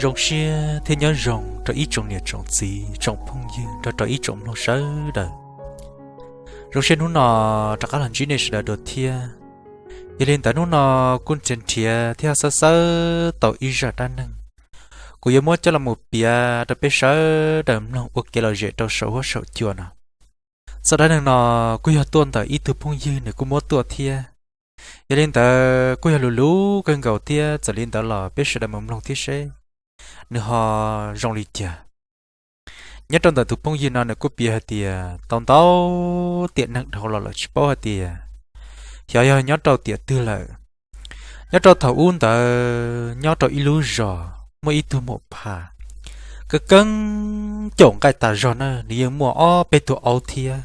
Zoo siab thiab nyob zoo rau ib tsoom niam tsoom txiv tsoom phooj ywg nrog rau ib tsoom mloog sawv daws. Zoo siab hnub no rov qab los ntsib nej sawv daws dua thiab. Yog li ntawd hnub no kuj nrhiav nrhiav thiab xawb xawb tau ib zaj dab neeg, kuv yuav muab coj los mus piav rau peb sawv daws mloog ua kev lom zem rau saum huab saum cua no. Zaj dab neeg no kuj yog tuaj ntawm ib tug phooj ywg nws kuj muab tuaj thiab. Yog li ntawd kuj yog luv luv kawg nkaus thiab, txawm li ntawd los peb sawv daws mus mloog thiab seb nws ho zoo li cas. Nyob rau ntawm tus phooj ywg no nws kuj piav hais tias tau ntau tiam neeg dhau los lawm tsis paub hais tias xyov yog nyob rau tiam twg lawm. Nyob rau thaum ub ntawd nyob rau ib lub zos muaj ib tug maum phas keeb keeb caum nqaij tas zog na, nws yeej muaj ob peb tug aub thiab.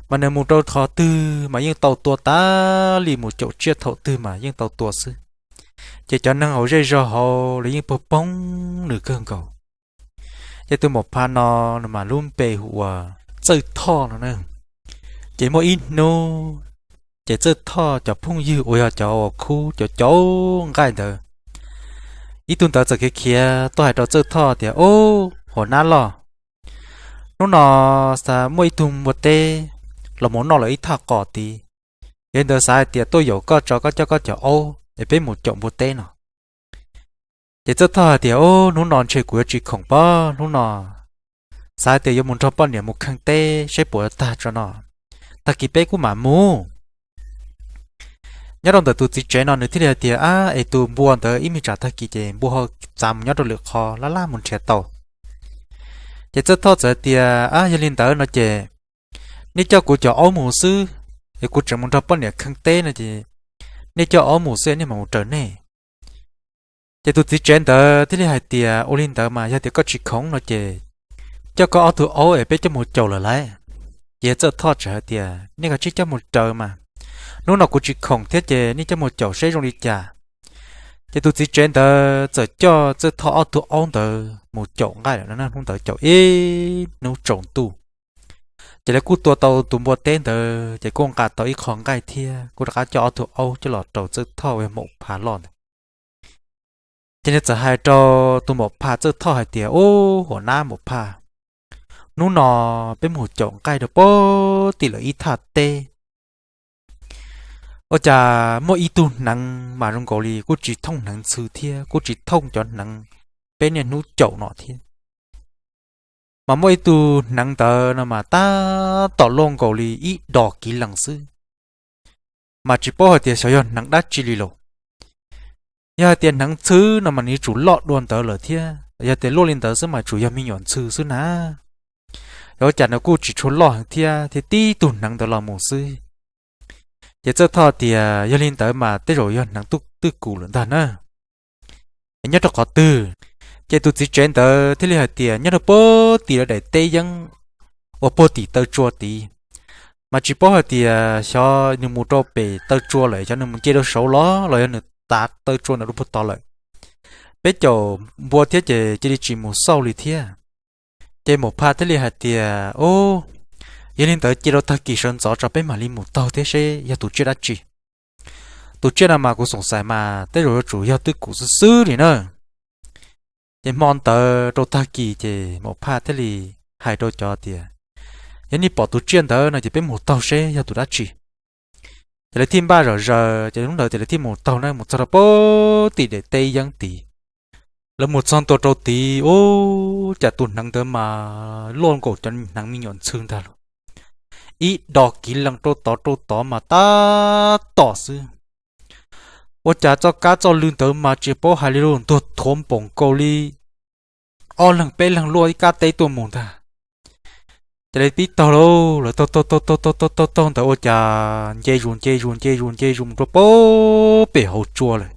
Mas nws mus rau qhov twg mas yeej tau tua tas li, mus caum tsiaj thaum twg mas yeej tau tua xwb. Ces cov neeg hauv zej zog hauv los yeej pag poob nws kawg nkaus. Ces tus maum phas no, nws mas lub npe hu ua Txawj Thoj no na. Ces muaj ib hnub ces Txawj Thoj cov phooj ywg uas yog cov uas khub caum caum nqaij ntawd, ib tug ntawd txawm khiav khiav tuaj hais rau Txawj Thoj tias, Ub, hua nab loj, hnub no xav muaj ib tug npua teb los mus noj lawm ib thaj qos tid. Yog li ntawd xav hais tias tuaj yaum koj tso koj coj koj cov aub es peb mus caum npua teb no. Ces Txawj Thoj hais tias, Ub, hnub no ntshe kuv yuav tsis khoom pob, hnub no xav hais tias yuav mus nrog poj niam mus kheej teb seb puas tag tso no, tag kis peb kuj mam mus. Nyob rau ntawm tus txiv tsev no nws thiaj li hais tias, Ab, es tus npua ntawd ib me tsam tag kis ces npua ho txav mus nyob rau lwm qhov, laj laj mus nrhiav tau. Ces Txawj Thoj txawm hais tias, Ab, yog li ntawd no ces nej coj kuv cov aub mus xwb, es kuv tseem mus nrog poj niam kheej teb no ces nej coj aub mus xwb, nej mam mus raws nej. Ces tus txiv tsev ntawd thiaj li hais tias, Ua li ntawd mas yog tias koj tsis khoom no ces coj koj ob tug aub es peb coj mus caum lawm lauj. Ces Txawj Thoj txawm hais tias, Nej kav tsij coj mus raws mas, hnub no kuv tsis khoom thiab ces nej coj mus caum seb zoo li cas. Ces tus txiv tsev ntawd txawm coj Txawj Thoj ob tug aub ntawd mus caum nqaij lawm no. Hnub ntawd caum ib hnub tsaus ntuj, ces lawv kuj tua tau tus npua teb ntawd, ces kuj nqa tau ib qho nqaij thiab kuj rov qab coj ob tug aub coj los rau Txawj Thoj uas yog maum phas loj ntawd. Ces nws txawm hais rau tus maum phas Txawj Thoj hais tias, Ub, hua nab maum phas, hnub no peb mus caum nqaij rau pem tim lawv ib thaj teb, ua cas muaj ib tug hneev mas zoo nkaus li kuj tsis thooj hneev ntxhw thiab kuj tsis thooj cov hneev peb niaj hnub caum no thiab. Mas muaj ib tug hneev ntawd no mas tab tom loj nkaus li ib dos kiv lees xwb, mas tsis paub hais tias xyov yog hneev dab tsi li los. Yog hais tias hneev ntxhw no mas nws yuav tsum loj dua ntawd lawm thiab, yog tias loj li ntawd xwb mas tsum yog me nyuam ntxhw xwb na. Yog ua cas nws kuj tsis tshua loj heev thiab, thiab tib tug hneev ntawd los mus xwb. Ces Txawj Thoj tias, Yog li ntawd mas tej zaum yog hneev twj kum lawm ntag na. Es nyob rau qhov twg? Ces tus txiv tsev ntawd thiaj li hais tias, Nyob rau puag tim lawv daim teb yeeb uas puag tim taw tsua tid. Mas tsis paub hais tias xyov nws mus rau pem taw tsua lawm, xyov nws mus nce rau saud los los yog nws tav taw tsua ntawd rau puag tod lawm. Peb caum npua thiab ces cia li tsis mus xauj li thiab. Ces maum phas thiaj li hais tias, Ub, yog li ntawd cia rau tag kis sawv ntxov tso peb mam li mus taug thiab seb yog tus tsiaj dab tsi. Tus tsiaj no mas kuv xoom xais mas tej zaum yuav tsum yog twj kum xwb xwb li na. Ces hmo ntawd rau tag kis ces maum phas thiaj li hais rau cov tias, Yog nej pom tus tsiaj ntawd no ces peb mus taug seb yog tus dab tsi. Ces lawv thiaj npaj zom zaws, ces hnub ntawd ces lawv thiaj mus taug na, mus txog rau puag tim daim teb yeeb tid. Lawv mus txog ntua rau tid, ub, cas tus hneev ntawd mas loj nkaus cov hneev me nyuam ntxhw ntag los, ib dos kiv lees rau tod rau tod mas tab tom xwb. Ua cas txoj kab txoj lw ntawd mas tsis paub hais li lus ntuag thuav npaum nkaus li ob leeg peb leeg luaj ib kab teb tuaj mus ntag. Ces lawv pib taug lauj, lawv taug taug taug taug taug taug taug ntawd ua cas nce zus nce zus nce zus nce zus mus rau puag pem hauv tsua lawm.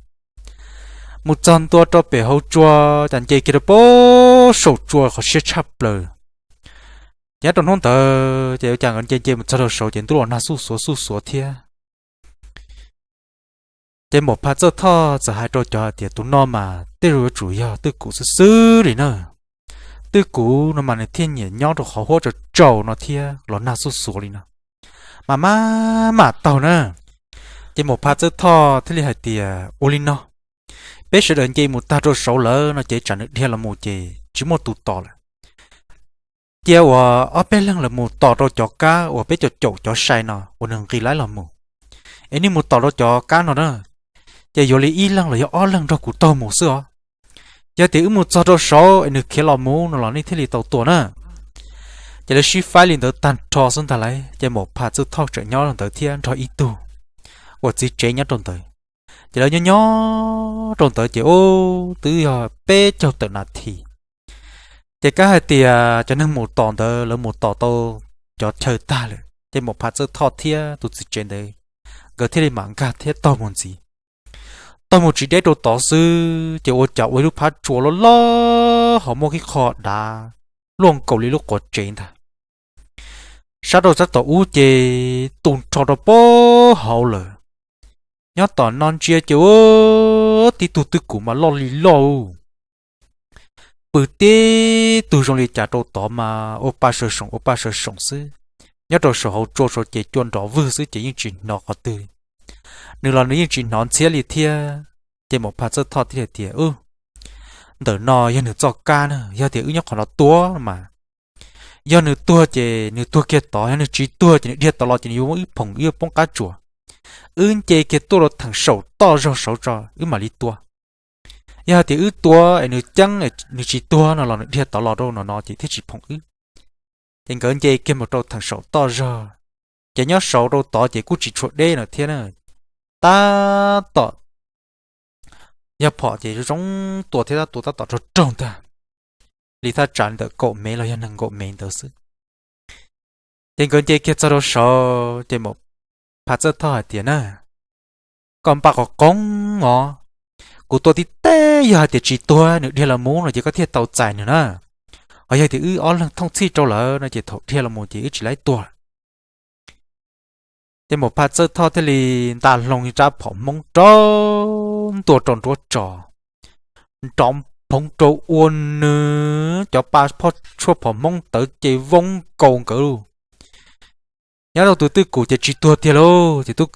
Mus txog ntua rau pem hauv tsua, cas nce kiag rau puag saum tsua qhov siab tshaj plaws. Ces nyob rau hnub ntawd ces ua cas nkawd nce nce mus txog rau saud ces ntuj los nag xuj xuav xuj xuav thiab. Ces maum phas Txawj Thoj txawm hais rau cov hais tias, Tus no mas tej zaum yuav tsum yog twj kum xwb xwb li na. Twj kum no mas nws thiaj nyiam nyob rau qhov huab tsaus tsaus no thiab los nag xuj xuav li no, mas mam mam taug na. Ces maum phas Txawj Thoj thiaj li hais tias, Ua li no, peb sawv daws nce mus tag rau saud lawm no ces tsam nws dhia los mus ces tsis muaj tus tos lawm. Cia uas ob peb leeg los mus tos rau cov kab uas peb caum caum cov sai no uas nws nqis laib los mus, es nej mus tos rau cov kab no na, ces yuav li ib leeg los yog ob leeg nrog kuv taug mus xwb os. Yog tias wb mus txog rau saud es nws khiav los mus no los nej thiaj li tau tua na. Ces lawv sib faib li ntawd tag nrho xwb ntag lauj, ces Maum Phas Txawj Thoj tseem nyob rau ntawd thiab nrog ib tug uas txiv tsev nyob rau ntawd. Ces lawv nyob nyob rau ntawd ces ub twb yog peb caug tawm nas this. Ces kab hais tias cov neeg mus tos ntawd lawv mus tos tau cov chaw tag lawm ces Maum Phas Txawj Thoj thiab tus txiv tsev ntawd nkawd thiaj li mam nkag thiab taug mus ntxiv. Taug mus tsis deb rau tod xwb ces ua cas ua ib lub phab tsua loj loj ho muaj ib qho dav luaj nkaus li lub quav tsev ntag. Sab rau sab tom ub ces tu nrho rau pab hauv lawm. Nyob tom no ntsia ces ua tib tug twj kum mas loj li loj, pw tib tug zoo li cas rau tod mas ua pa saw soom ua pa saw soom xwb. Nyob rau saum hauv tsua saud ces cua nrov vwg xwb ces yeej tsis hnov qhov twg, nws los nws yeej tsis hnov ntxhiab li thiab. Ces Maum Phas Txawj Thoj thiaj hais tias, Ub, ntawm no yog nws txoj kab na, yog tias wb nyob qhov no tua mas yog nws tuag ces nws tuag kiag tod, yog nws tsis tuag ces nws dhia tod los ces nws yuav muab wb phoom wb yuav poob qab tsuas. Wb nce kiag tuaj rau theem saum toj zog saud tso wb mam li tua. Yog hais tias wb tua es nws ceeb nws tsis tuag no los nws dhia tod los rau no no ces thiaj tsis phoom wb. Ces nkawd nce kiag mus rau theem saum toj zog, ces nyob saud rau tod ces kuj tsis tshua deb no thiab na. Tab tom yog phom ces zoo tua thiab tab tua tab tom raug raug ntag, li thaj tsam ntawm kaum mev los yog nees nkaum mev ntawd xwb. Ces nkawd nce kiag txog rau saud ces Maum Phas Txawj Thoj hais tias na, Koj npaj qhov qoob os, kuv tua tib teb yog hais tias tsis tuag nws dhia los mus no ces koj thiaj tau txais nws na. Ho yog tias wb ob leeg thooj txhij rau lawm no ces thaum dhia los mus ces wb tsis laib tua. Ces Maum Phas Txawj Thoj thiaj li nta hlo rab phom Hmoob rau ntua rau nruab tso, nrov phoov rau ua nws cov pa phoj tshuaj phom Hmoob tawv ces voo nkaus nkawd lug. Nyob rau tus twj kum ces tsis tuag tiag lauj, ces tus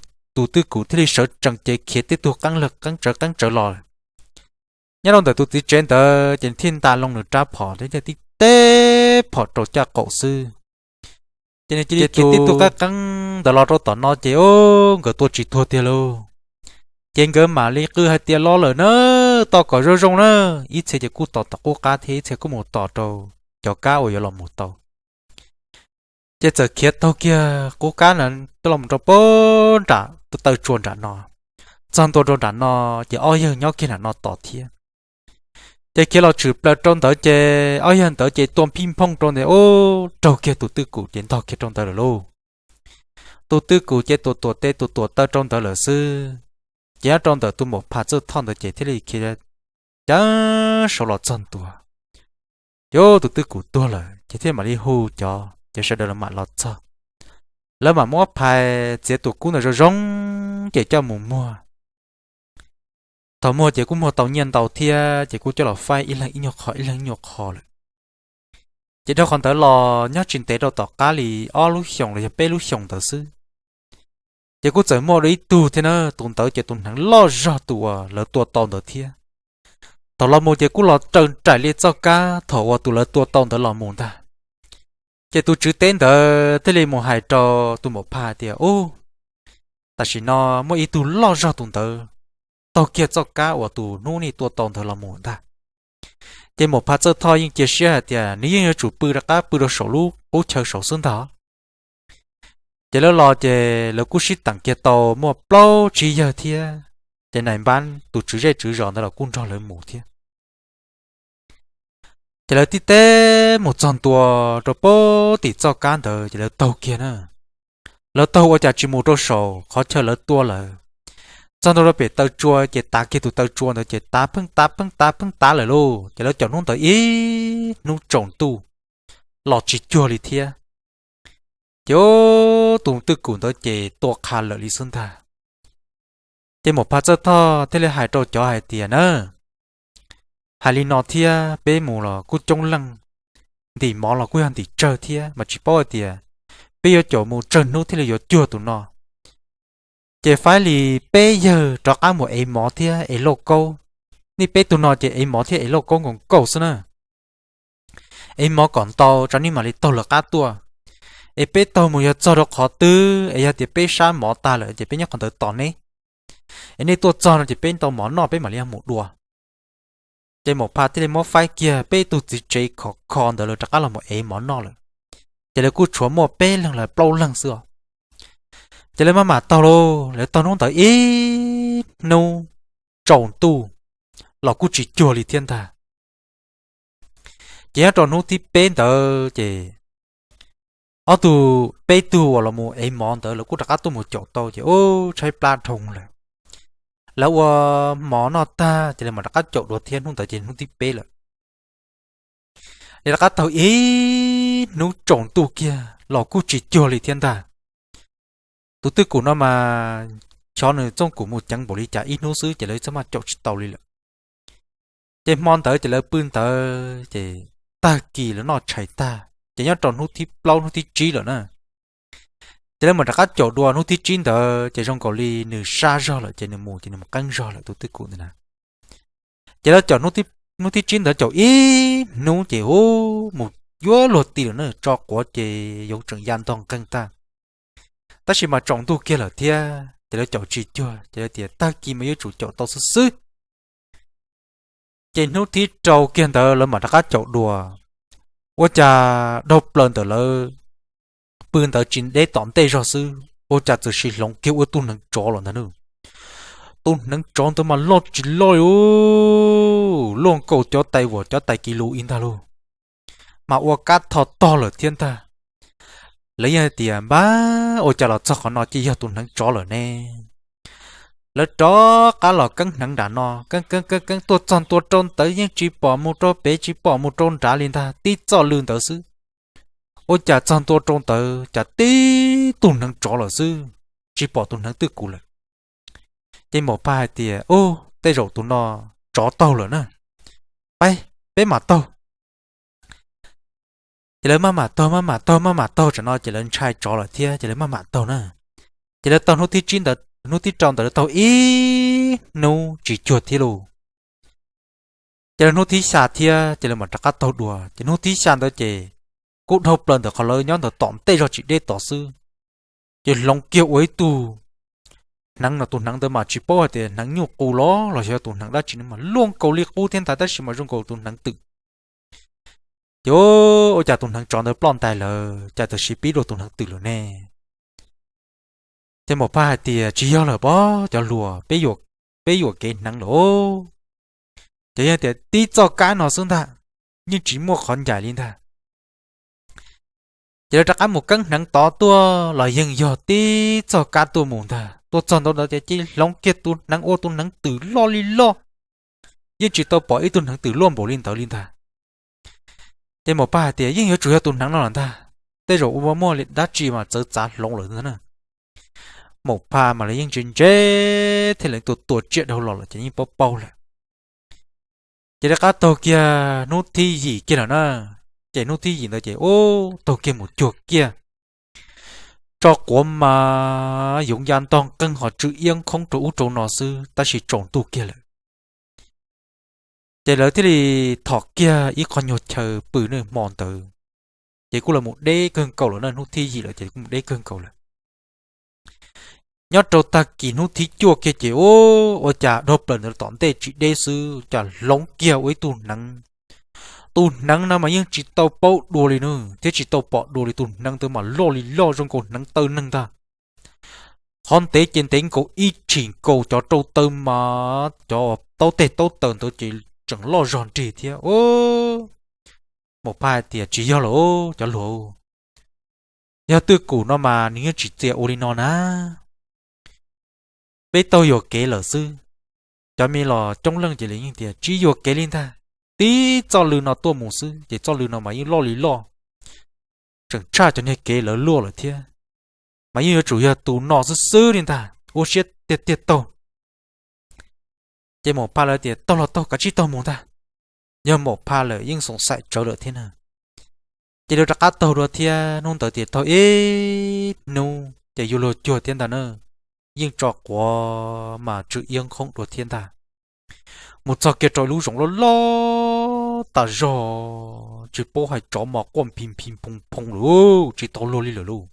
twj kum thiaj li sawv tsees ces khiav tib tug qeeb lawg qeeb tsawv qeeb tsawv los. Nyob rau ntawm tus txiv tsev ntawd ces thiaj nta loo nws rab phom thiab tib teb phom rau caj qaum xwb. Ces nws cia li khiav tib tug qeeb qeeb ntawd los rau tom no ces ub nkawd tua tsis tuag tiag lauj. Ces nkawd mam li qw hais tias, Los lawm na, tos kom zoo zoo na. Ib txhia ces kuj tos tom qub qab thiab ib txhia kuj mus tos rau cov kab uas yuav los mus tau. Ces txawm khiav taug kiag qub kab na, twb los rau pab nram taw tsua nram no. Txog ntua rau nram no, ces ob yawg nyob kiag nram no tos thiab. Ces khiav los tshwm plaws rau ntawd ces ob yawg ntawd ces tua phij nphooj rau ntawd ub raug kiag tus twj kum ces ntog kiag rau ntawd lawm lauj. Tus twj kum ces tuam tuam tes tuam tuam taw rau ntawd lawm xwb. Ces nyob rau ntawm tus Maum Phas Txawj Thoj ntawd ces thiaj li khiav ceev saud los txog ntua. Ces tus twj kum tuag lawm ces thiaj mam li hu cov, ces sawv daws los mam los txog. Lawv mam muab phais txiav tus kub ntawd zoo zoo, ces coj mus muag. Thaum muag ces kuj muag tau nyiaj ntau thiab ces kuj coj los faib ib leeg ib nyuag qho ib leeg ib nyuag qho lawm. Ces dhau qhov ntawd los nyob tsis ntev rau tom qab li ob lub xyoos los yog peb lub xyoos ntawd xwb, ces kuj txawm muaj dua ib tug thiab na, tus ntawd ces tus hneev loj zog tus uas lawv tua tau ntawd thiab. Thaum los mus ces kuj los raws nraim li txoj kab thaum uas tus lawv tua tau ntawd los mus ntag. Ces tus tswv teb ntawd thiaj li mus hais rau tus Maum Phas tias, Ub, tam sim no muaj ib tug loj zog tus ntawd taug kiag txoj kab uas tus hnub nej tua tau ntawd los mus ntag. Ces Maum Phas Txawj Thoj yeej cia siab hais tias nws yeej yuav tsum pw rov qab pw rau saum lub qub chaw saud xwb ntag. Ces lawv los ces lawv kuj sib teem kiag tau muaj plaub tsib yawg thiab, ces nais npab tus tswv zej tswv zos ntawd los kuj nrog lawv mus thiab. Ces lawv tib teb mus txog ntua rau pab tim txoj kab ntawd ces lawv taug kiag na. Lawv taug ua cas tsis mus rau saum qhov chaw lawv tua lawm. Txog ntua rau pem taw tsua ces tav kiag tus taw tsua ntawd ces tav pheej tav pheej tav pheej tav lawm lauj. Ces lawv caum hnub ntawd ib hnub tsaus ntuj los tsis cuag li thiab. Ces tus twj kum ntawd ces tua qha lawm li xwb ntag. Ces Maum Phas Txawj Thoj thiaj li hais rau cov hais tias na, hais li no thiab peb mus los kuj coob leej, ntim mov los kuj yog ntim tsawg thiab mas tsis paub hais tias peb yuav caum mus tsawg hnub thiaj li yuav cuag tus no. Ces faib li peb yawg rov qab mus ev mov thiab ev lauj kaub, Nej peb tug no ces ev mov thiab ev lauj kaub nkaus nkaus xwb na. Ev mov kom ntau tso nej mam li taug lawv qab tuaj. Es peb taug mus yog txog rau qhov twg es yog tias peb sab mov tag lawm ces peb nyob qhov ntawd tos neb. Es nej tuaj txog no ces peb tau mov noj peb mam li mus dua. Ces Maum Pha thiaj li muab faib kiag peb tug txiv tsev khov kho ntawd lawv rov qab los mus ev mov noj lawm. Ces lawv kuj tshuav muaj peb leeg los plaub leeg xwb os. Ces lawv maj mam taug lauj, lawv taug hnub ntawd ib hnub tsaus ntuj los kuj tsis cuag li thiab ntag. Ces nyob rau hnub thib peb ntawd ces ob tug peb tug uas los mus ev mov ntawd lawv kuj rov qab tuaj mus caum tau ces ub tshaib plab dhau lawm. Lawv ua mov noj tag ces lawv mam rov qab caum dua thiab, hnub ntawd ces hnub thib peb lawm. Lawv rov qab taug ib hnub tsaus ntuj kiag los kuj tsis cuag li thiab ntag. Tus twj kum no mas xyov nws txooj kum mus ceev npaum li cas, ib hnub xwb ces lawv txaj maj caum tsis tau li lawm. Ces hmo ntawd ces lawv pw ntawd ces tag kis lawv noj tshais tag ces nyob rau hnub thib plaub hnub thib tsib lawm na. Ces lawv mam rov qab caum dua hnub thib tsib ntawd ces zoo nkaus li nws sab zog lawm ces nws mus ces nws mus qeeb zog lawm tus twj kum ntawd na. Ces lawv caum hnub thib tsib ntawd caum ib hnub ces ub mus yuav luag ti lawm na, tso quav ces yoov tseem ya ntog nqeeg tag. Tab sis mas tsaus ntuj kiag lawm thiab ces lawv caum tsis cuag ces lawv tias tag kis mas yuav tsum caum tau xwb xwb. Ces hnub thib rau kiag ntawd lawv mam rov qab caum dua. Ua cas dhau plaws ntawm lawv pw ntawd tsis deb tom ntej zog xwb ua cas txawm sis hloov kiag ua ib tug hneev tsov los ntag na. Tus hneev tsov ntawd mas loj tsis loj li, luaj nkaus cov tais vuam cov tais kiv lus ib ntag lauj. Mas ua kab tho tog lawm thiab ntag. Lawv yeej hais tias npab ua cas los txog qhov no ces yog tus hneev tsov lawm ne. Lawv rov qab los keeb hneev nram no, keeb keeb keeb keeb tuaj txog ntua rau ntawd yeej tsis pom mus rau pem tsis pom mus rau nrad li ntag, tib txoj lw ntawd xwb. Ua cas txog ntua rau ntawd cas tib tug hneev tsov lawm xwb, tsis pom tus hneev twj kum lawm. Ces Maum Pha hais tias ub tej zaum tus no tsov taug lawm na, peb, peb mam taug. Ces lawv maj mam taug maj mam taug maj mam taug tsam no ces lawv ntshai tsov lawm thiab ces lawv maj mam taug na. Ces lawv taug hnub thib tsib ntawd, hnub thib rau ntawd lawv taug ib hnub tsis cuag thiab lauj. Ces lawv hnub thib xya thiab ces lawv mam rov qab taug dua ces hnub thib xya ntawd ces kuj dhau plaws ntawm qhov lawv nyob ntawd tom ntej zog tsis deb tod xwb. Ces hloov kiag ua ib tug hneev no, tus hneev ntawd mas tsis paub hais tias hneev nyuj qus los los xyov tus hneev dab tsi mas luaj nkaus li qub thiab ntag tab sis mas zoo nkaus tus hneev twm. Ces ua cas tus hneev tsov ntawd ploj ntais lawm cas txawm sis pib dua tus hneev twm lawm ne. Ces Maum Pha hais tias tsis yog lawm pob cov hluas, peb yuam kev hneev lawm. Ces yeej tias tib txoj kab no xwb ntag, yeej tsis muaj qhov ncaim li ntag. Ces lawv rov qab mus keeb hneev tod tuaj los yeej yog tib txoj kab tuaj mus ntag. Tuaj txog ntawd ces cia li hloov kiag tus hneev ua tus hneev twm loj li loj, yeej tsis tau pom ib tug hneev twm luaj npaum li ntawd li ntag. Ces Maum Pha hais tias yeej yuav tsum yog tus hneev no lawm ntag, tej zaum ua muaj li dab tsi mas txawv txav hloov lawm ntag na. Maum Pha mas lawv yeej ntse ntse thiab lawv tua tua tsiaj dhau los lawm ces yeej paub paub lawm. Ces rov qab taug kiag hnub thib yim kiag lawm na. Ces hnub thib yim ntawd ces ub taug kiag mus cuag kiag, tso quav mas yoov ya ntog nqeeg ho tsw iab nkhoob rau ub rau no xwb tab sis tsaus ntuj kiag lawm. Ces lawv thiaj li thom kiag ib qho nyuag chaw pw na hmo ntawd. Ces kuj los mus deb kawg nkaus lawm na, hnub thib yim lawm ces kuj mus deb kawg nkaus lawm. Nyob rau tag kis hnub thib cuaj kiag ces ub ua cas dhau plaws ntawd tom ntej tsis deb xwb cas hloov kiag ua ib tug hneev. Tus hneev no mas yeej tsis tau paub dua li na, thiab tsis tau pom dua li, tus hneev ntawd mas loj li loj zoo nkaus hneev taw neeg ntag. Qhov ntev ces ntev nkaus ib tshim nkaus, cov rau taw mas cov taub teg taub taws ntawd ces tseem loj zog nrig thiab. Maum Phaj hais tias tsis yog lawm cov hluas, yog twj kum no mas nws yeej tsis txia ua li no na. Peb taug yuam kev lawm xwb. Cov me los coob leej ces lawv yeej tias tsis yuam kev li ntag, tib txoj lw no tuaj mus xwb ces txoj lw no mas yeej loj li loj, tseem tshaj cov niag kev lawv luaj lawm thiab. Mas yeej yuav tsum yog tus no xwb xwb li ntag, ua siab tiag tiag taug. Ces Maum Phaj lawv tias taug los taug, kav tsij taug mus ntag. Yog Maum Phaj lawm yeej xoom xaim tsawv lawm thiab na. Ces lawv rov qab taug dua thiab, hnub ntawd tias taug ib hnub ces yuav luag cuag thiab ntag na, yeej tso quav mas tsw iab nkhoob dua thiab ntag. Mus txog kiag rau lub zoov loj loj tas zog, tsis paub hais tsov mas quaj phi phi phoo phoo lawm, tsis tau luag li lawm lauj.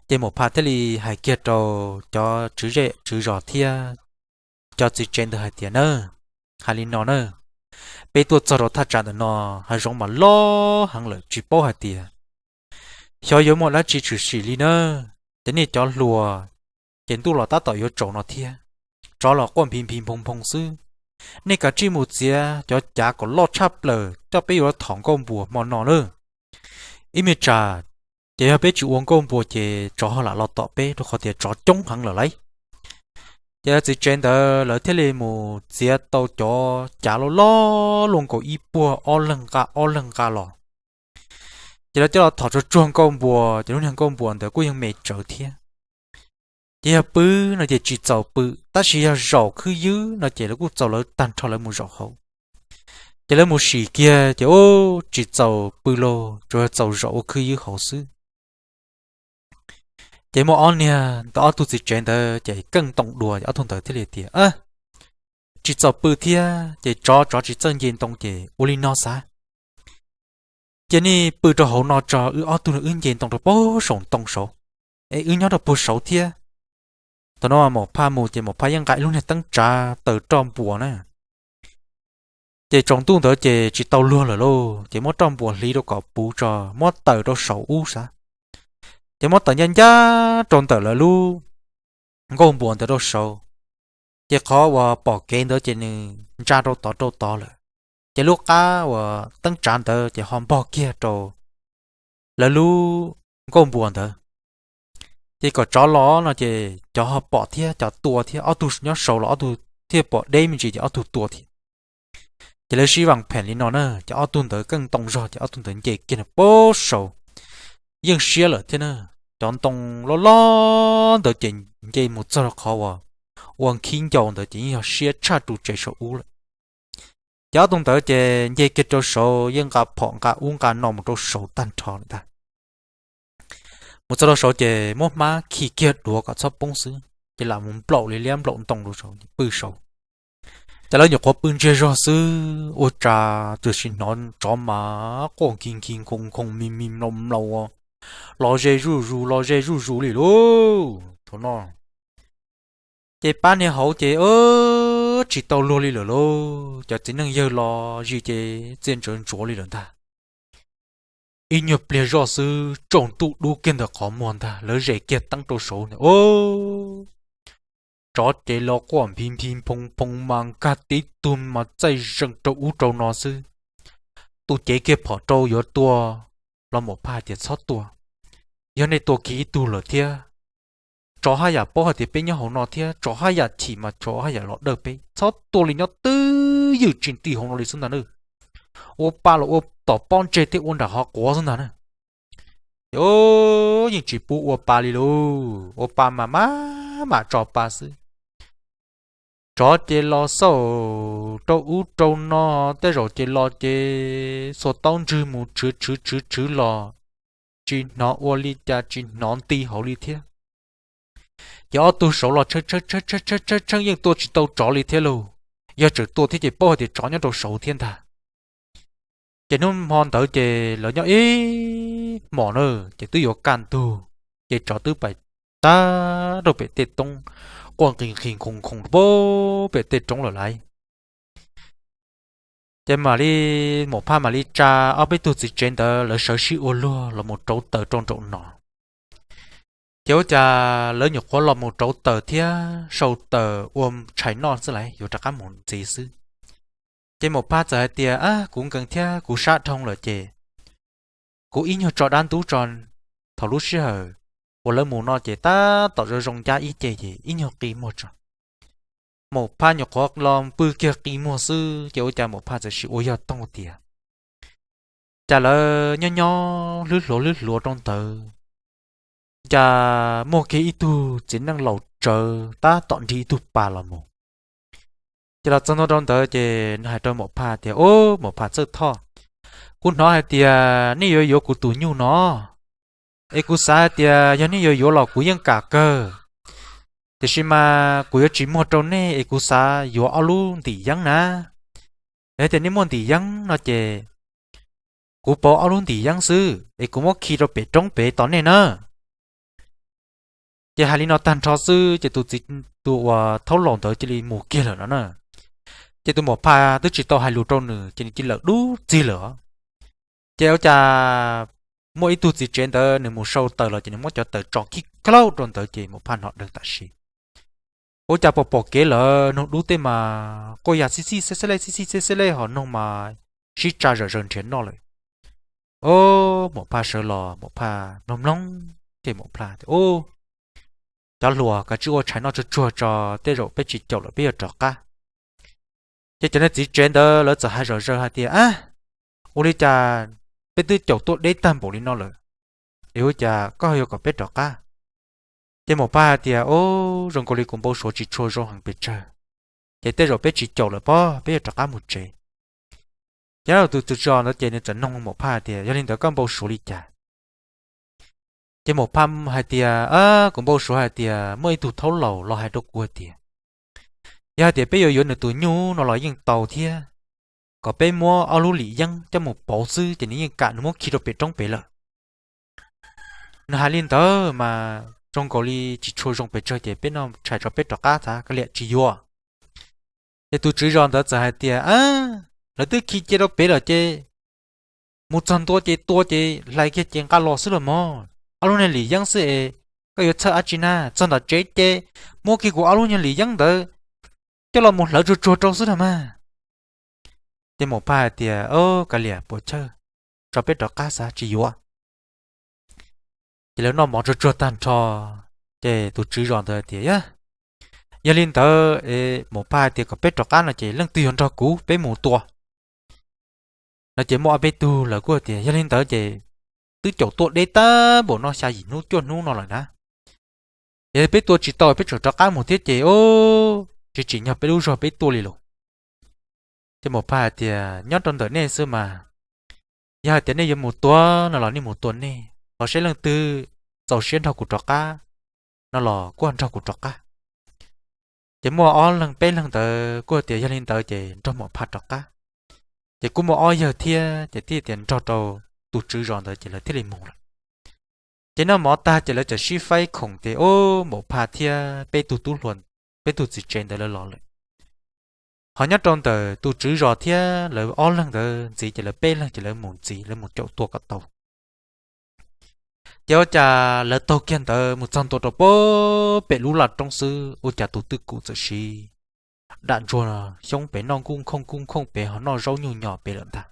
Ces Maum Phaj thiaj li hais kiag rau cov tswv zej tswv zos thiab cov txiv tsev ntawd hais tias na, hais li no na, peb tuaj txog rau thaj tsam ntawm no, hav zoov mas loj heev lawm tsis paub hais tias xyov yuav muaj dab tsi tshwm sim li na. Ces nej cov hluas, ces ntuj los tab tom yuav tsaus no thiab, tsov los quaj phi phi phoo phoo xwb. Nej kav tsij mus txiav cov cav kom loj tshaj plaws coj peb yuav thom nkauj npuas hmo no na. Ib me tsam ces yog peb tsis ua nkauj npuas ces tsov ho lam los tom peb rau qhov tias tsov coob heev lawm lauj. Ces txiv tsev ntawd lawv thiaj li mus txiav tau cov cav loj loj luaj nkaus ib puag ob leeg nqa ob leeg nqa los. Ces lawv coj los thom tsuag tsuag nkauj npuas, ces lub niag nkauj npuas ntawd kuj yeej me tsawv thiab. Ces yog pw no ces tsis txaus pw, tab sis yog zaum khwb ywb no ces lawv kuj txaus lawv tag nrho lawv mus zaum hauv. Ces lawv mus sim kiag ces ub, tsis txaus pw lauj, tsuas yog txaus zaum ua khwb ywb hauv xwb. Ces muaj ob niag ntawd, ob tug txiv tsev ntawd ces keej ntoo dua, ob tug ntawd thiaj li tias, tsis txaus pw thiab ces tsov tsov tsis txawj nce ntoo ces ua li no xav, cia nej pw rau hauv no tso, wb ob tug wb nce ntoo rau puag saum ntoo saud, es wb nyob rau puag saud thiab. Thaum no Maum Phaj mus ces Maum Phaj yeej nqa ib lub niag teeb tsav taws roj npuas na. Ces tsaus ntuj ntawd ces tsis tau luag lawm lauj, ces muab roj npuas hliv rau kom puv tso, muab taws rau saum ub xav. Ces muab taws ncaj ncaj rau ntawm lawv lub nkauj npuas ntawd rau saud. Ces qhov uas pom kev ntawd ces nws ntsa rau tod rau tod lawm, ces lub qab uas teeb tsav ntawd ces ho npog kiag rau lawv lub nkauj npuas ntawd. Ces kom tsov los no ces cov ho pom thiab cov tua thiab, ob tug nyob saud los ob tug thiaj pom deb me ntsis ces ob tug tua thiab. Ces lawv sib vam pheem li no na, ces ob tug ntawd keej ntoo zog ces ob tug ntawd nce kiag no puag saud, yeej siab lawm thiab na. Cov ntoo loj loj ntawd ces nce mus txog rau qhov uas ua nkhib ncau ntawd ces yeej yog siab tshaj ru tsev saum ub lawm. Ces ob tug ntawd ces nce kiag rau saud yeej nqa phom nqa ub nqa no mus rau saud tag nrho lawm ntag. Mus txog rau saud ces muab hmab khi kiag duav kom txhob poob xwb, ces lam mus nplaum li liab nplaum ntoo rau saud pw saud. Ces lawv nyuam qhuav pw ntsiag zog xwb ua cas txawm sim hnov tsov mas quaj nkig nkig nkhoos nkhoos mis mis mlaus mlaus los ze zuj zus los ze zuj zus li lauj. Thaum no ces pab niag hauv ces tsis tau luag li lawm lauj, cov txiv neej yawg los zis ces txia ntsawv ntsuav li lawm ntag. Ib nyuag pliag zoj xwb tsaus ntuj dub kiag ntawm qhov muag ntag, lawv zes kiag teeb rau saud ntag, tsov ces los quaj nphi nphi phoo phoo mas nkag tib tug mas txaij zees rau ub rau no xwb. Tus cev kiag phom rau yuav tua los Maum Phaj tias txhob tua, yog nej tua kiag ib tug lawm thiab tsov haj yam paub hais tias peb nyob hauv no thiab tsov haj yam chim mas tsov haj yam los dawj peb, txhob tua li, nyob twj ywm tsis nti hauv no li xwb ntag na. Ua pa los ua tom pob ntseg thiab ua nram qhov quav xwb ntag na. Ces yeej tsis pub ua pa li lauj, ua pa mas maj mam tso pa xwb. Tsov ces los xauj rau ub rau no, tej zaum ces los ces xuas taub ntswg mus tshwv tshwv tshwv tshwv los, tsis hnov ua li cas tsis hnov nti hauv li thiab. Ces ob tug saud los tshee tshee tshee tshee yeej tua tsis tau tsov li thiab lauj. Yog tseem tua thiab ces paub hais tias tsov nyob rau saud thiab ntag. Ces hnub hmo ntawd ces lawv nyob ib hmos na, ces twb yuav kaj ntug, ces tsov twb pais tag rau pem tej roob, quaj nqis nqis nkhoos nkhoos pem tej roob lawm lauj. Ces mam li, Maum Phaj mam li tsa ob peb tug txiv tsev ntawd lawv sawv sib ua luag los mus rauv taws rau nraum no. Ces ua cas lawv nyuam qhuav los mus rauv taws thiab sau taws ua tshais noj xwb lauj, yuav rov qab mus ntxiv xwb. Ces Maum Phaj txawm hais tias, kuv nkees thiab kuv sab dhau lawm ces kuv ib nyuag tso dab ntub tso, thaum lub sij hawm uas lawv mus no ces tab tom zoo zoo ncab ib ce ces ib nyuag qi muag tso. Maum Phaj nyuam qhuav los pw kiag qi muag xwb ces ua cas Maum Phaj txawm sim ua yog toog tias, cas lawv nyob nyob hlwb hluav hlwb hluav rau ntawd, cas muaj kiag ib tug txiv neej laus tsawv tab tom nrig ib tug pas los mus. Ces los txog ntua rau ntawd ces nws hais rau Maum Phaj tias, Ub, Maum Phaj Txawj Thoj, kuv hnov hais tias nej yuav yuav kuv tus nyuj no, es kuv xav hais tias yog nej yuav yuav los kuv yeej kam kawg. Tiam sis mas kuv yuav tsis muag rau nej es kuv xav yuav ob lub ntim yeeb na. Yog tias nej muaj ntim yeeb no ces kuv pauv ob lub ntim yeeb xwb es kuv muab khi rau pem roob pem tos nej na. Ces hais li no tag nrho xwb ces tus txiv, tus uas thaub laus ntawd cia li mus kiag lawm no na. Ces tus Maum Phaj twb tsis tau hais lus rau nws ces nws cia li lawm dub txig lawm. Ces ua cas muaj ib tug txiv tsev ntawd nws mus sau taws los ces nws muab cov taws tso khib khaub rau ntawd ces Maum Phaj hnov dheev tam sim. Ua cas pom pom kev lawm, noog dub tej mas quaj ya xib xib xeb xeb lej xib xib xeb xeb lej, ho noog mas sib tsa zawm zaws nrhiav noj lawm. Ob, Maum Phaj sawv los, Maum Phaj mloog mloog, ces Maum Phaj tias, Ub, cov hluas, kav tsij ua tshais noj tsuag tsuag tso, tej zaum peb tsis caum lawm peb yuav rov qab. Ces cov niag txiv tsev ntawd lawv txawm hais zom zaws hais tias, Ab, ua li cas peb twb caum tuaj deb tag npaum li no lawm es ua cas koj yuav kom peb rov qab? Ces Maum Phaj hais tias, Ub, zoo nkaus li kuv npau suav tsis tshua zoo heev pes tsawg, ces tej zaum peb tsis caum lawm pob, peb yuav rov qab mus tsev. Ces tus tswv zos ntawd ces nws txawm noog Maum Phaj tias, Yog li ntawd koj npau suav li cas? Ces Maum Phaj hais tias, Kuv npau suav hais tias muaj ib tug thaub laus los hais rau kuv hais tias yog hais tias peb yuav yuav nws tus nyuj no los yeej tau thiab, kom peb muab ob lub lim yeeb coj mus pauv xwb ces nws yeej kam, nws muab khi rau pem roob pem lawm. Nws hais li ntawd mas zoo nkaus li tsis tshua zoo pes tsawg ces peb noj tshais tso peb rov qab xav, kav liam tsis yuav. Ces tus tswv zos ntawd txawm hais tias, Lawv twb khi cia rau pem lawm ces mus txog ntua ces tua ces hlais kiag ces nqa los xwb los mog. Ob lub niag lim yeeb xwb es koj yuav txhawj dab tsi na? Txog ntawm tsev ces muab kiag kuv ob lub niag lim yeeb ntawd coj los mus hlawv tsuag tsuag rau xwb na mas. Ces Maum Phaj hais tias, Kav liam puas chawj, tso peb rov qab xav, tsis yuav. Ces lawv noj mov tsuag tsuag tag nrho, ces tus tswv zos ntawd tias, Yog li ntawd, Maum Phaj hais tias kom peb rov qab no ces leej twg yuav nrog kuv peb mus tua? No ces muaj ob peb tug lawv kuj tias, Yog li ntawd ces twb caum tuaj deb tag npaum no xya yim hnub cuaj hnub no lawm na, yog peb tua tsis tau peb tseem rov qab mus thiab ces, o, tsis tsim nyog peb lub zog peb tuaj li lauj. Ces Maum Phaj hais tias, Nyob rau ntawm nej xwb mas, yog hais tias nej yuav mus tua no los nej mus tua nej, ho seb leej twg txaus siab nrog kuv rov qab no los kuj nrog kuv rov qab. Ces muaj ob leeg peb leeg ntawd kuj tias yog li ntawd ces nrog Maum Phaj rov qab. Ces kuj muaj ob yawg thiab ces thiaj tias nrog rau tus tswv zos ntawd ces lawv thiaj li mus lawm. Ces noj mov tag ces lawv txawm sib faib khoom tias, o, Maum Phaj thiab peb tug tub hluas, peb tug txiv tsev ntawd lawv los lawm. Ho nyob rau ntawm tus tswv zos thiab lawv ob leeg ntawd ntxiv ces lawv peb leeg ces lawv mus ntxiv, lawv mus caum tua kom tau. Ces ua cas lawv taug kiag ntawd mus txog ntua rau pem lub laj roob xwb ua cas tus twj kum txawm siv dam ntsuag xyoob pem noj nkuj nkhooj nkuj nkhooj pem ho noj zaub nyuj nyo pem lawm ntag.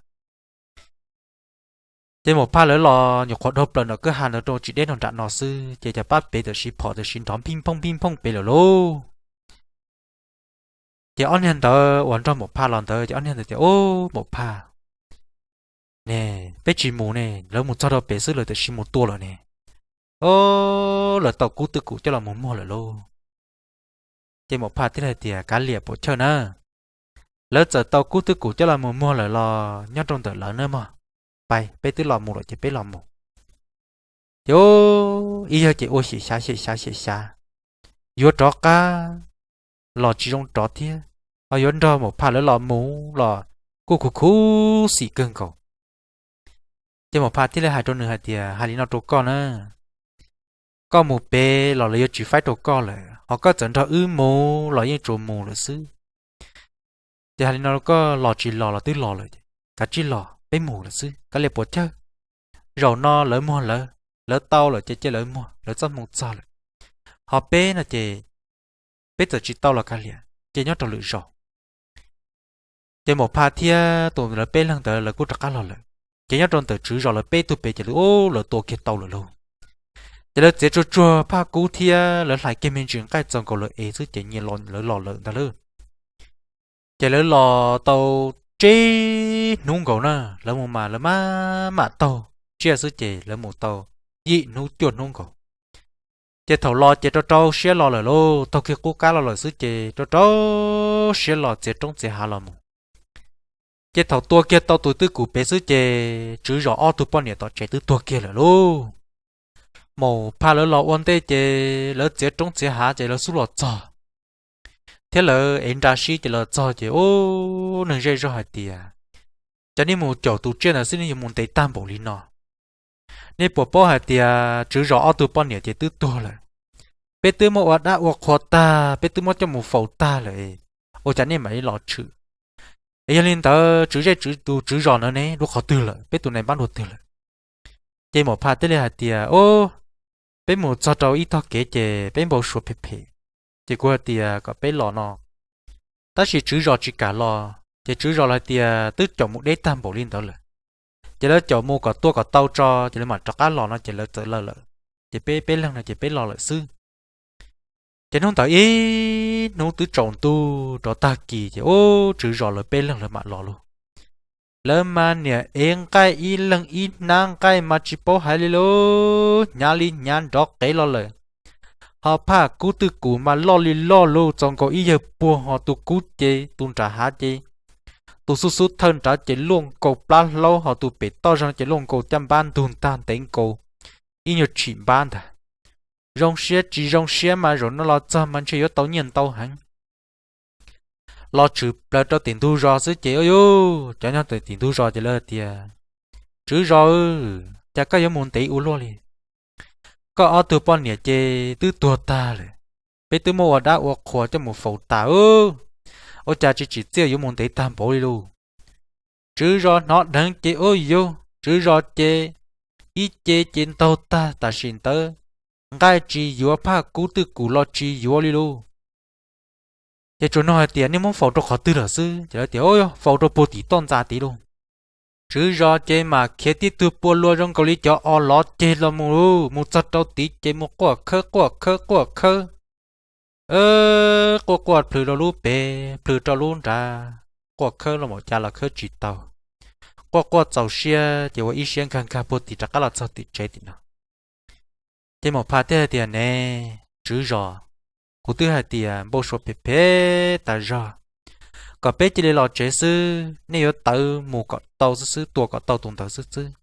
Ces Maum Phaj lawv los nyuam qhuav dhau plaws nram kwj ha ntawd rau tsis deb nram no xwb ces cas pab pem txawm siv phom txawm siv nrov nphij nphooj nphij nphooj pem lawm lauj. Ces ob niag ntawd uas nrog Maum Phaj los ntawd ces ob niag ntawd tias, o, Maum Phaj ne, peb tsis mus ne, lawv mus txog rau pem xwb lawv txawm siv mus tua lawm ne. O, lawv tau kub twj kum coj los mus muag lawm lauj. Ces Maum Phaj thiaj li hais tias, Kav liam puas chawj na, lawv txawm tau kub twj kum coj los mus muag lawm los nyob rau ntawm lawv na mog, pais peb twb los mus lawm ces peb los mus. Ces ib yawg ces ua xyem xyav xyem xyav xyem xyav, yuav rov qab los tsis zoo rov thiab, ho yuav nrog Maum Phaj lawv los mus los kuj khuv khuv xim kawg nkaus. Ces Maum Phaj thiaj li hais rau nws hais tias, Hais li no rau koj na, koj mus pem los lawv yuav tsis faib rau koj lawm, ho koj txawm nrog wb mus los yeej tsuas mus lawm xwb. Ces hais li no, koj los tsis los los twb los lawm, kav tsij los peb mus lawm xwb, kav liam puas chawj. Zaum no lawv muag lawv, lawv tau lawm ces cia lawv muag, lawv txoj hmoo txog lawm. Ho peb no ces peb txawm tsis tau los kav liam, ces nyob rau lwm zaus. Ces Maum Phaj thiab tus lawv peb leeg ntawd lawv kuj rov qab los lawm. Ces nyob rau ntawm tswv zos lawv peb tug pem ces lawv, lawv tua kiag tau lawm lauj. Ces lawv txiav tsuag tsuag phaj kub thiab lawv hlais kiag me ntsis nqaij txaus nkaus lawv ev xwb ces nyias los lawv los lawm ntag lauj. Ces lawv los tau tsib hnub nkaus na, lawv mus mas lawv maj mam taug tsiaj xwb ces lawv mus tau yim hnub cuaj hnub nkaus. Ces thaum los ces rau rau siab los lawm lauj, taug kiag qub qab los lawm xwb ces rau rau siab los txiav roob txiav hav los mus. Ces thaum tua kiag tau tus twj kum pem xwb ces tswv zos ob tug poj niam tom tsev twb tuag kiag lawm lauj. Maum Phaj lawv los ua ntej ces lawv txiav roob txiav hav ces lawv xub los txog, thiab lawv ev nra sib ces los txog ces ub, neeg zej zog hais tias, Cas nej mus caum tus tsiaj ntawd xwb nej yuav mus ntev tag npaum li no? Nej puas paub hais tias tswv zos ob tug poj niam ces twb tuag lawm? Peb twb muab ua dab ua qhua tag, peb twb muab coj mus faus tag lawm, ua cas nej mam li los tshwm? Es yog li ntawd tswv zej tswv, tus tswv zos ntawd ne lub qhov twg lawm, peb tus nais npab dua twg lawm? Ces Maum Phaj thiaj li hais tias, Ub, peb mus txog rau ib tog kev ces peb npau suav phem phem, ces kuv hais tias kom peb los no, tab sis tswv zos tsis kam los ces tswv zos hais tias twb caum mus deb tag npaum li ntawd lawm, ces lawv caum mus kom tua kom tau tso ces lawv mam rov qab los no ces lawv txawm lawm lawm, ces peb peb leeg no ces peb los lawm xwb. Ces hnub ntawd ib hnub twb tsaus ntuj rov tag kis ces ub, tswv zos lawv peb leeg lawv mam los lauj. Lawv mas niam ev nqaij ib leeg ib hnab nqaij mas tsis paub hais li lauj, hnyav li hnyav nrov qev los lawm. Ho phaj kub twj kum mas loj li loj lauj, txaus nkaus ib yawg puag, ho tus kub ces tus nram hav ces, tus xub xub thawj nrad ces luaj nkaus plab hlaub, ho tus pem toj zog ces luaj nkaus caj npab ntug ntag ntev nkaus ib nyuag tshim npab ntag. Zoo siab tsis zoo siab mas zaum no los txog mas ntshe yuav tau nyiaj ntau heev. Los tshwm plaws rau tim ntug zos xwb ces ub yuj, cov nyob tim ntug zos ces lawv tias, Tswv zos, cas koj yuav mus ntev ua luaj li? Koj ob tug poj niam ces twb tuag tag lawm, peb twb muab ua dab ua qhua coj mus faus tas, ua cas tsis tsim txiaj yuav mus ntev tag npaum li lauj? Tswv zos hnov dheev ces ub yuj, tswv zos ces ib ce ces ntaug tag tam sim ntawd, nqaij tsis yuav, phaj kub twj kum los tsis yuav li lauj. Ces tsuas nug hais tias, Nej muab faus rau qhov twg lawm xwb? Ces lawv tias, Ub yuj, faus rau puag tim toj ntxa tid lauj. Tswv zos ces mam khiav tib tug pua luas zoo nkaus li cov os lov ceg los mus, mus txog rau tid ces mus quaj khawb quaj khawb quaj khawb, quaj quaj plhws rau lub pem plhws rau lub nrad, quaj khawb los mus cas los khawb tsis tau, quaj quaj txaus siab ces ua ib siab nkag nkag puag tim rov qab los txog tim tsev tim no. Ces Maum Phaj thiaj hais tias, Ne tswv zos, kuv twb hais tias npau suav phem phem tas zog, kom peb cia li los tsev xwb, nej yuav tawv mus kom tau xwb xwb, tua kom tau tus ntawd xwb xwb.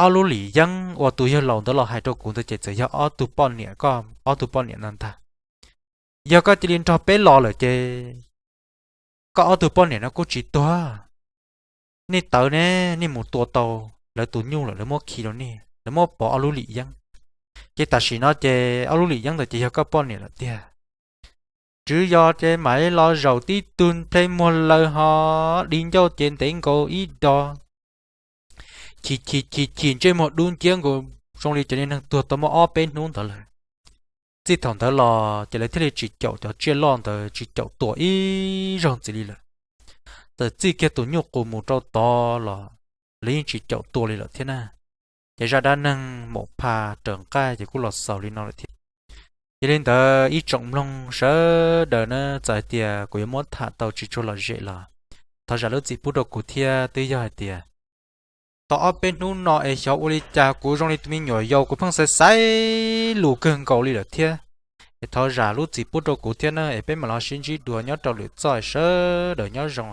Ob lub lim yeeb uas tus yawg laus ntawd los hais rau kuv ntawd ces txawm yog ob tug poj niam, koj ob tug poj niam no ntag. Yog koj cia li nrog peb los lawm ces koj ob tug poj niam no kuj tsis tuag. Nej tawv ne, nej mus tua tau lawv tus nyuj lawm, lawv muab khi rau nej, lawv muab pov ob lub lim yeeb. Ces tam sim no ces ob lub lim yeeb ntawd ces yog koj poj niam lawm tiag. Tswv zos ces mam li los zaum tib tug nplej muag laws ho di ncauj ces ntev nkaus ib do, chim chim chim chim ntsej muag dub nciab nkaus zoo li cov niag neeg tuag tau muaj ob peb hnub ntawd lawm. Txij thaum ntawd los ces lawv thiaj li tsis caum cov tsiaj loj ntawd, tsis caum tua ib zaug ntxiv li lawm. Txawm txij kiag tus nyuj qus mus rau tod los lawv yeej tsis caum tua li lawm thiab na. Ces zaj dab neeg Maum Phaj raws nqaij ces kuj los xaus li no lawm thiab. Yog li ntawd ib tsoom mloog sawv daws na, txawm hais tias kuv yuav muab tham tau tsis tshua lom zem los thov zam lub txim pub rau kuv thiab. Twb yog hais tias tau ob peb hnub no es xyov ua li cas kuv zoo li tus me nyuam yaus, kuv pheej xaiv xaiv lus kawg nkaus li lawm thiab. Es thov zam lub txim pub rau kuv thiab na, es peb mam los sib ntsib dua nyob rau lwm txoj, sawv daws nyob zoo.